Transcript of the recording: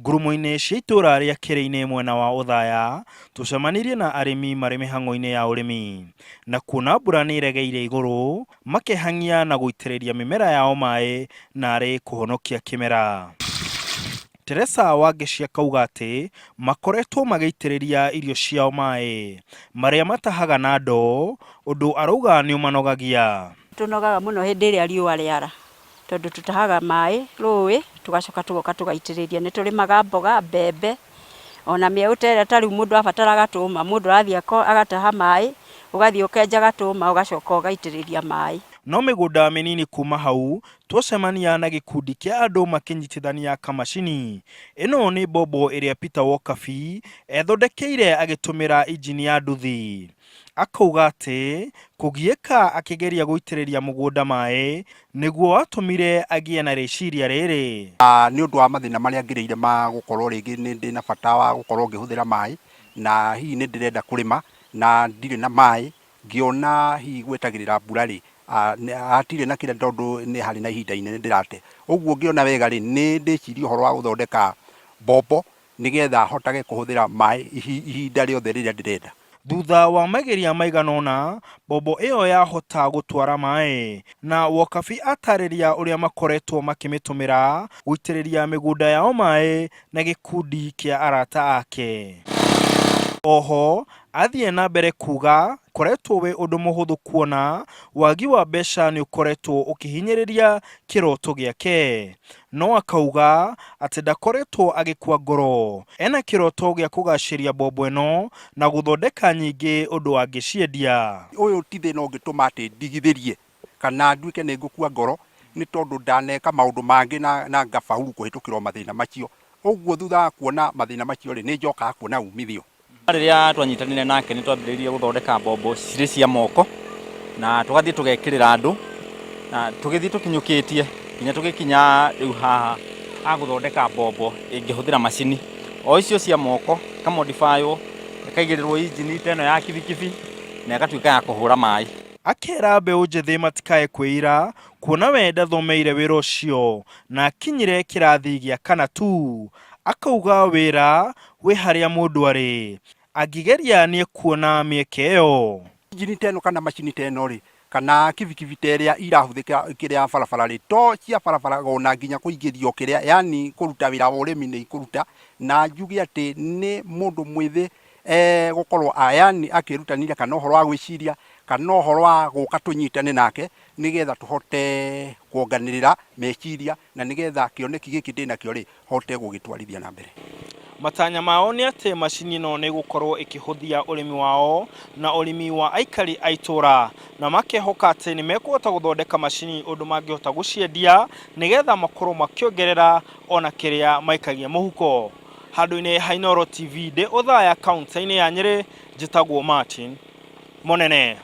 Ngurumo-inĩ cia itũra rĩa Kĩrĩ-inĩ mwena wa Othaya, tũcemanirie na arĩmi marĩ mĩhang'o-inĩ ya ũrĩmi, na kuona mbura nĩ ĩregeire igũrũ, makehang'ia na gũitĩrĩria mĩmera yao maĩ narĩ kũhonokia kĩmera. Teresa Wangeci akauga atĩ makoretwo magĩitĩrĩria irio ciao maĩ marĩa matahaga na ndoo, ũndũ arauga nĩ ũmanogagia. Tũnogaga mũno hĩndĩ ĩrĩa riũa rĩara. Tondũ tũtahaga maĩ rũĩ, tũgacoka tũgoka tũgaitĩrĩria. Nĩ tũrĩmaga mboga, mbembe, ona mĩeũ ta ĩrĩa ta rĩu mũndũ abatara gatũma, mũndũ arathiĩ agataha maĩ, ũgathiĩ ũkenja gatũma ũgacoka ũgaitĩrĩria maĩ. No mĩgũnda mĩnini kuma hau, twacemania na gĩkundi kĩa andũ makĩnyitithania kamacini. Ĩno nĩ mbombo ĩrĩa Peter Wokabi ethondekeire agĩtũmĩra injini ya nduthi. Akauga atĩ kũgiĩka akĩgeria gũitĩrĩria mũgũnda maĩ nĩguo watũmire agĩe na rĩciria rĩrĩ. Nĩ ũndũ wa mathĩna marĩa ngereire ma gũkorwo rĩngĩ nĩ ndĩna bata wa gũkorwo ngĩhũthĩra maĩ, na hihi nĩ ndĩrenda kũrĩma na ndirĩ na maĩ, ngĩona hihi gwetagĩrĩra mbura rĩ, hatirĩ na kĩrĩa tondũ nĩ harĩ na ihinda inene ndĩrate. Ũguo ngĩona wega rĩ, nĩ ndĩcirie ũhoro wa gũthondeka mbombo nĩgetha hotage kũhũthĩra maĩ ihinda rĩothe rĩrĩa ndĩrenda. Thutha wa mageria maigana ũna, mbombo ĩyo yahota gũtwara maĩ, na Wokabi atarĩria ũrĩa makoretwo makĩmĩtũmĩra gũitĩrĩria mĩgũnda yao maĩ na gĩkundi kĩa arata ake. Oho, athiĩ na mbere kuga koretwo wĩ ũndũ mũhũthũ kuona wagi wa mbeca nĩ ũkoretwo ũkĩhinyĩrĩria kĩroto gĩake. No akauga atĩ ndakoretwo agĩkua ngoro, ena kĩroto gĩa kũgacĩria mbombo ĩno na gũthondeka nyingĩ ũndũ angĩciendia. Ũyũ ti thĩna ũngĩtũma atĩ ndigithĩrie kana nduĩke nĩ ngũkua ngoro nĩ tondũ ndaneka maũndũ mangĩ na ngabauru kũhĩtũkĩra o mathĩna macio. Ũguo thutha wa kuona mathĩna macio rĩ, nĩ njokaga kuona umithio. Rĩrĩa twanyitanire nake nĩ twambĩrĩirie gũthondeka mbombo cirĩ cia moko na tũgathiĩ tũgekĩrĩra andũ na tũgĩthiĩ tũkinyũkĩtie nginya tũgĩkinya rĩu haha ha gũthondeka mbombo ĩngĩhũthĩra macini o icio cia moko ĩkamodifywo ĩkaigĩrĩrwo injini ta ĩno ya kibikibi na ĩgatuĩka ya kũhũra maĩ. Akera mbeũ njĩthĩ matikae kwĩira kuona we ndathomeire wĩra ũcio na akinyire kĩrathi gĩa kana tu. Akauga wĩra wĩ harĩa mũndũ arĩ, angĩgeria nĩekuona mĩeke ĩyo. Injini ta ĩno kana macini ta ĩno rĩ, kana kibikibi ta ĩrĩa irahũthĩka kĩrĩa barabara rĩ, to cia barabara ona nginya kũingĩrio kĩrĩa, yaani kũruta wĩra wa ũrĩmi nĩ ikũruta, na njuge atĩ nĩ mũndũ mwĩthĩ egũkorwo yaani akĩĩrutanĩria kana ũhoro wa gwĩciria, kana ũhoro wa gũka tũnyitane nake, nĩgetha tũhote kuonganĩrĩra meciria na nĩgetha kĩoneki gĩkĩ ndĩnakĩo rĩ, hote gũgĩtwarithia na mbere. Matanya mao nĩ atĩ macini ĩno nĩ ĩgũkorwo ĩkĩhũthia ũrĩmi wao na ũrĩmi wa aikari a itũra, na makehoka atĩ nĩ mekũhota gũthondeka macini ũndũ mangĩhota gũciendia nĩgetha makorwo makĩongerera ona kĩrĩa maikagia mũhuko. Handũ-inĩ ha Inooro TV ndĩ Othaya kauntĩ-inĩ ya Nyĩrĩ, njĩtagwo Martin Mũnene.